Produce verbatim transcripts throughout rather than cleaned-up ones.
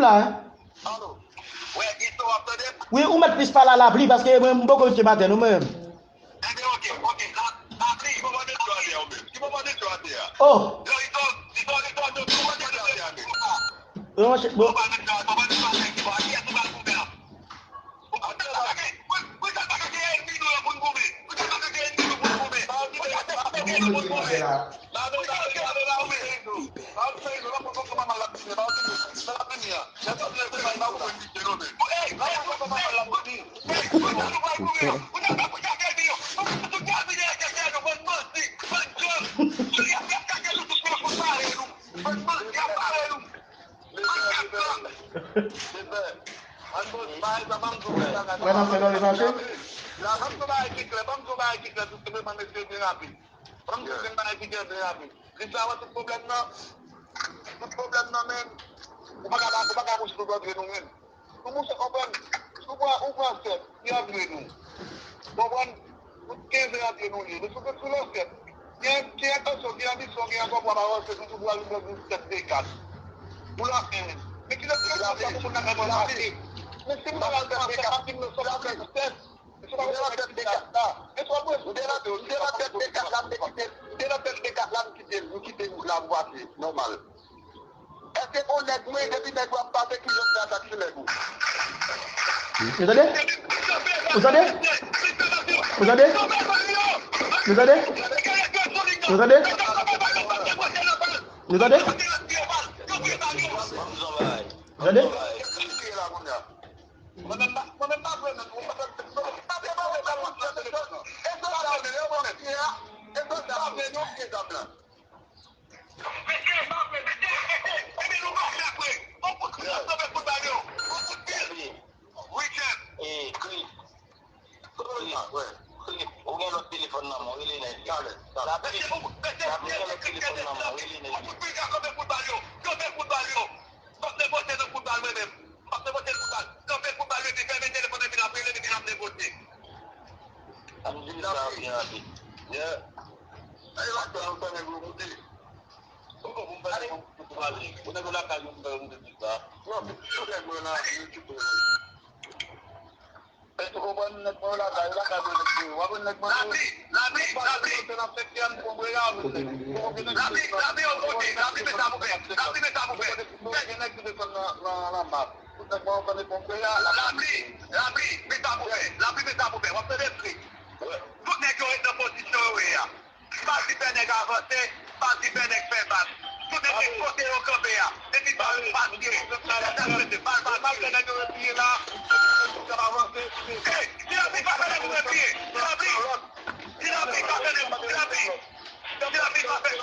la, hein. Alo. Wè, Iso, w ap tande m? Wi, ou mèt plis pale a lapli, paske mwen, m poko rive maten, non, mwen menm. Enben, oke, oke. La, lapli, ki moman de sou atè a, ou menm? Ki moman de sou atè a? Oh! Yo, Iso, Iso, Iso, Iso, ki moman de sou atè a, menm? Bon, bon. Ou pa mèt la, ou pa mèt la, ou pa mèt la, ou pa mèt la. Wè nan fè lòt fache. La, ban m di w bagay ki klè, ban m di w bagay ki klè, tou senpleman, mesye, byen rapid. Ban m di w yon bagay ki klè, byen rapid. Li sa wè tout pwoblèm nan, tout pwoblèm nan, men, ou pa ka, ou pa ka mouche sou bò dwe nou menm. Nou mouche, konprann, si w pran, ou pran sèt, ki antre nou. Konprann? Tout kenz an antre nou ye. Nou sou, sou lè sèt. Gen, gen atansyon, gen anbisyon, gen ankò pou ap avanse, nou toujou al jwenn sèt de kat. Pou la fen. Men kilè, kilè sa pou moun nan kapab pase? Men si moun nan al pran sèt, pa fin nan sèt, pa fin nan sèt. Men si w pa pran sèt de kat la. Men si w ap pran sèt de kat la, m te kite, m te nan sèt de kat la, m kite, m kite wout la pou pase, nòmal. Èske yon nèg mwen, depi nèg yo ap pase, ki jan m fè atak sou nèg ou? Ou tande? Ou tande? Ou tande? Ou tande? Ou tande? Ou tande? Ou tande? Ou gen lòt telefòn nan men w, rele nèg yo. Talè, talè. Ou gen lòt telefòn nan men w, rele nèg yo. Kanpe kout bal yo. Kanpe kout bal yo. M ap negosye nan kout bal mwen menm. M ap negosye kout bal. Kanpe kout bal yo, epi fèmen telefòn nan, epi n ap rele, epi n ap negosye. Ann di sa byen rapid. Yeah. Ayo, la, nou fè nèg yo moute. Ou konn pou m fè nèg yo moute tou pale. Ou nèg yo lakay yo, m fè yo moute tou sa. Non, se tout nèg mwen la, yo kite yo. Èske w konprann? Nèg mwen yo lakay, yo lakay mwen, nèg mwen yo. W ap wè nèg mwen yo. Lapli, lapli, lapli. N ap fè kè n konbre a, men nèg. Lapli, lapli, yo kote. Lapli, men sa pou fè. Lapli, men sa pou fè. Gen nèg ki desann nan, nan, nan map. Tout nèg mwen yo konn konbre a. Lapli, lapli, men sa pou fè. Lapli, men sa pou fè. W ap tande, frè. Tout nèg yo ret nan pozisyon yo ye a. Pa di fè nèg avanse, pa di fè nèg fè bak. Tout nèg ret kote yo kanpe a. Depi bal pa tire, bal pa tire. Ti lapli pa fè nèg yo repliye la. Ti lapli pa fè nèg yo repliye. Ti lapli. Ti lapli pa fè nèg yo repliye. Ti lapli pa fè.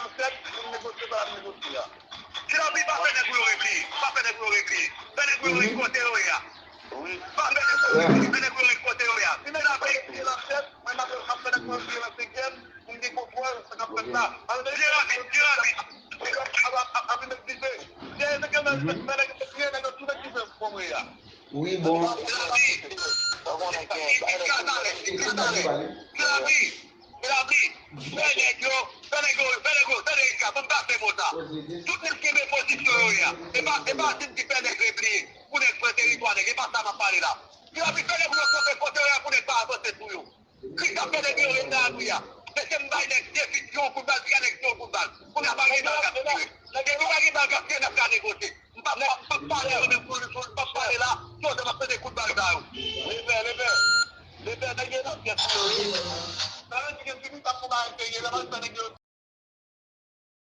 Ti lapli pa fè nèg yo repliye. Pa fè nèg yo repliye. Fè nèg yo ret kote yo ye a. Pa fè nèg yo repliye. Fè nèg yo ret kote yo ye a. Ti lapli. Mwen, m ap, m ap fè nèg mwen vire nan senkyèm, pou m gen kontwòl sa k ap fèt la. Byen rapid, byen rapid. Ap, ap, ap, ap vin dife. Dèyè senkyèm nan, fè nèg yo vire, nèg yo tou nèg dife pou mwen a. Wi, bon. Byen rapid. Byen rapid. Byen rapid. Fè nèg yo, fè nèg yo, fè nèg yo, tande Iska, pou m pa fè mo sa. Tout nèg kenbe pozisyon yo ye a. E pa, e pa di m ki fè nèg repliye, pou nèg pran teritwa nèg, e pa sa m ap pale la. Byen rapid, fè nèg yo kanpe kote yo ye a, pou nèg pa avanse sou yo. Kris ap fè nèg yo ret nan abri a. Mesye, m bay nèg defi, yon kout bal, twa nèg, yon kout bal. Kounye a pa gen bal k ap tire. Depi pa gen bal k ap tire, n ap ka negosye. M p ap, m p ap pale yo menm sou, sou, m p ap pale la. Tout tan m ap tande kout bal sa yo. Lepè, lepè. Lepè, nèg yo nan pyès yo, wi. Sa vle di ke si nou t ap konba enterye, lè m al fè nèg yo